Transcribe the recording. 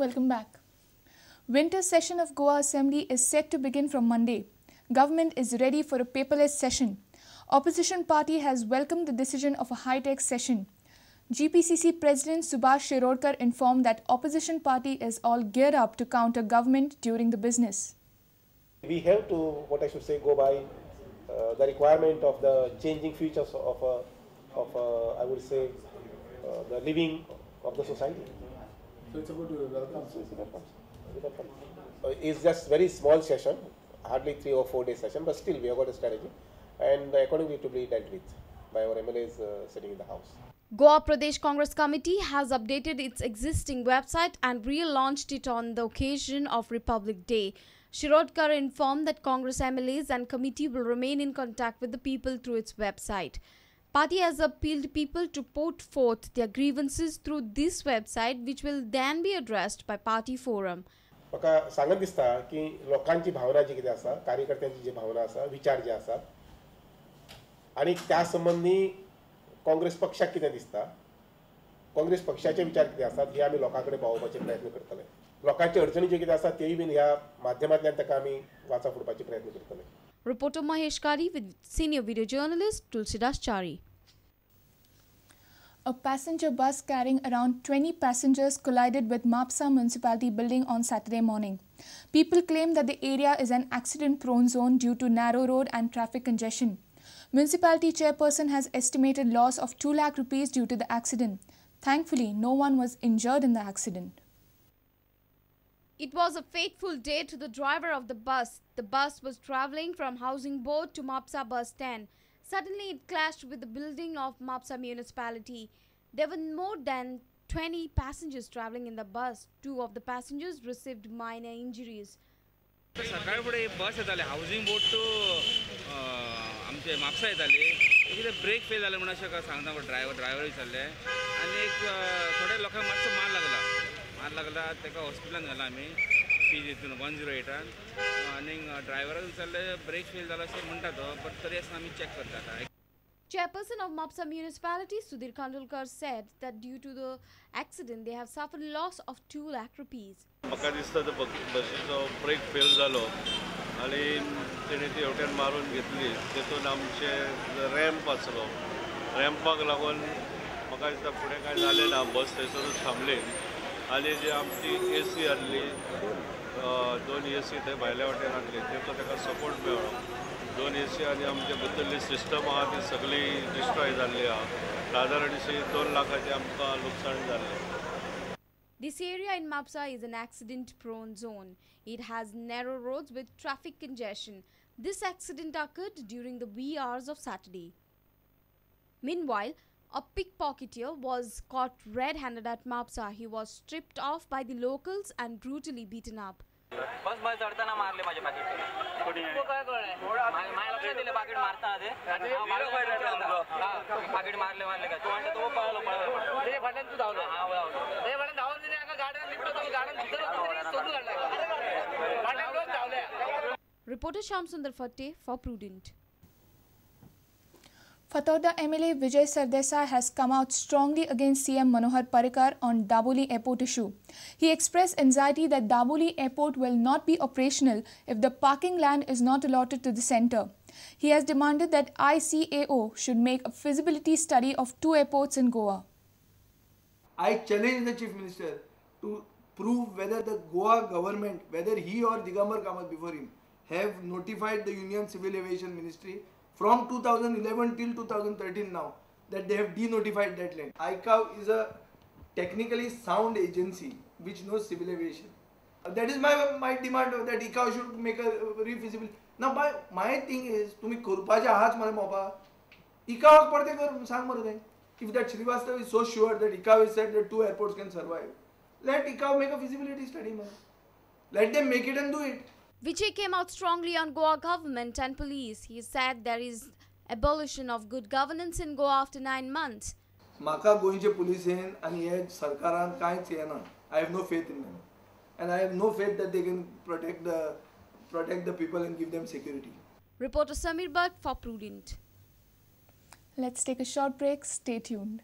Welcome back. Winter session of Goa Assembly is set to begin from Monday. Government is ready for a paperless session. Opposition party has welcomed the decision of a high-tech session. GPCC President Subhash Shirodkar informed that opposition party is all geared up to counter government during the business. We have to, what I should say, go by the requirement of the changing features of I would say, the living of the society. So it's a good welcome. It's just very small session, hardly 3 or 4 day session, but still we have got a strategy and accordingly to be dealt with by our MLAs sitting in the house. Goa Pradesh Congress Committee has updated its existing website and relaunched it on the occasion of Republic Day. Shirodkar informed that Congress MLAs and committee will remain in contact with the people through its website. Party has appealed people to put forth their grievances through this website, which will then be addressed by party forum. म्हाका सांगत दिसता की लोकांची भावना जी कितें आसा, कार्यकर्त्यांची जी भावना आसा, विचार जे आसात आनी त्या संबंदी काँग्रेस पक्षाक कितें दिसता, काँग्रेस पक्षाचे विचार कितें आसात हे आमी लोकां कडेन पावोवपाचे प्रयत्न करतले. लोकांचे अडचणी ज्यो कितें आसा तेय बीन ह्या माध्यमांतल्यान ताका आमी वाचा फोडपाचे प्रयत्न करतले. Reporter Mahesh Kari with senior video journalist Tulsidas Chari. A passenger bus carrying around 20 passengers collided with Mapsa municipality building on Saturday morning. People claim that the area is an accident-prone zone due to narrow road and traffic congestion. Municipality chairperson has estimated loss of 2 lakh rupees due to the accident. Thankfully, no one was injured in the accident. It was a fateful day to the driver of the bus. The bus was travelling from Housing Board to Mapsa bus stand. Suddenly, it clashed with the building of Mapsa municipality. There were more than 20 passengers travelling in the bus. 2 of the passengers received minor injuries. सकाळी फुडें बस येताले housing board two आमचे म्हापसा येताली, कितें brake fail जालें म्हणून अशें सांगता ड्रायव्हर विचारलें आनी एक थोड्या लोकांक मातसो मार लागला ताका हॉस्पिटलान घाला आमी पी हितून 108 आनी ड्रायव्हराक विचारलें ब्रेक फेल जाला अशें म्हणटा तो, बट तरी आसतना आमी चॅक करता. Chairperson of Mapsa municipality Sudhir Kandolkar said that due to the accident they have suffered loss of 2 lakh rupees. म्हाका दिसता तो बसीचो ब्रेक फेल जालो आनी तेणी ती हेवटेन मारून घेतली, तेतून आमचे रॅम्प आसलो, रॅम्पाक लागून म्हाका दिसता फुडें कांय जालें ना, बस थंयसरूच थांबली आनी जी आमची ए सी आहली, 2 ए सी थंय भायल्या वाटेन आहली, तेचो ताका सपोर्ट मेळ्ळो. 2 ए सी आनी आमचे भितरली सिस्टम आहा ती सगळी डिस्ट्रॉय जाल्ली आहा. सादारणशी 2 लाखाचें आमकां लुकसाण जाल्लें. This area in Mapsa is an accident-prone zone. It has narrow roads with traffic congestion. This accident occurred during the wee hours of Saturday. Meanwhile, a pickpocketer was caught red-handed at Mapsa. He was stripped off by the locals and brutally beaten up. बस बस चढताना मारले माझे packet. माझ्या लक्षात दिलं packet मारताना ते packet मारले मारले का तो म्हणतो तो पळालो पळालो ते फाटल्यान तू धावलो. ते फाटल्यान धावून तिने गार्डन लिफ्ट होतो, गार्डन भितर होतो, सोडून काढला फाटल्यान लोक धावले. Reporter Shyam Sundar Fatte for Prudent. Fatorda MLA Vijay Sardesai has come out strongly against CM Manohar Parrikar on Dabolim Airport issue. He expressed anxiety that Dabolim Airport will not be operational if the parking land is not allotted to the centre. He has demanded that ICAO should make a feasibility study of 2 airports in Goa. I challenge the Chief Minister to prove whether the Goa government, whether he or Digambar Kamath before him, have notified the Union Civil Aviation Ministry from 2011 till 2013 now, that they have denotified that land. ICAO is a technically sound agency which knows civil aviation. That is my demand, that ICAO should make a re-feasibility. Now my thing is, तुम्ही करपाचे आहात मरे Mopa, ICAO परते कर सांग मरे ते. If that Srivastav is so sure that ICAO is said that 2 airports can survive, let ICAO make a feasibility study, man. Let them make it and do it. Vijay came out strongly on Goa government and police. He said there is abolition of good governance in Goa after 9 months. म्हाका गोंयचे पुलिसेन आनी हे सरकारान कांयच हें ना. I have no faith in them, and I have no faith that they can protect the people and give them security. Reporter Samir Bhatt for Prudent. Let's take a short break. Stay tuned.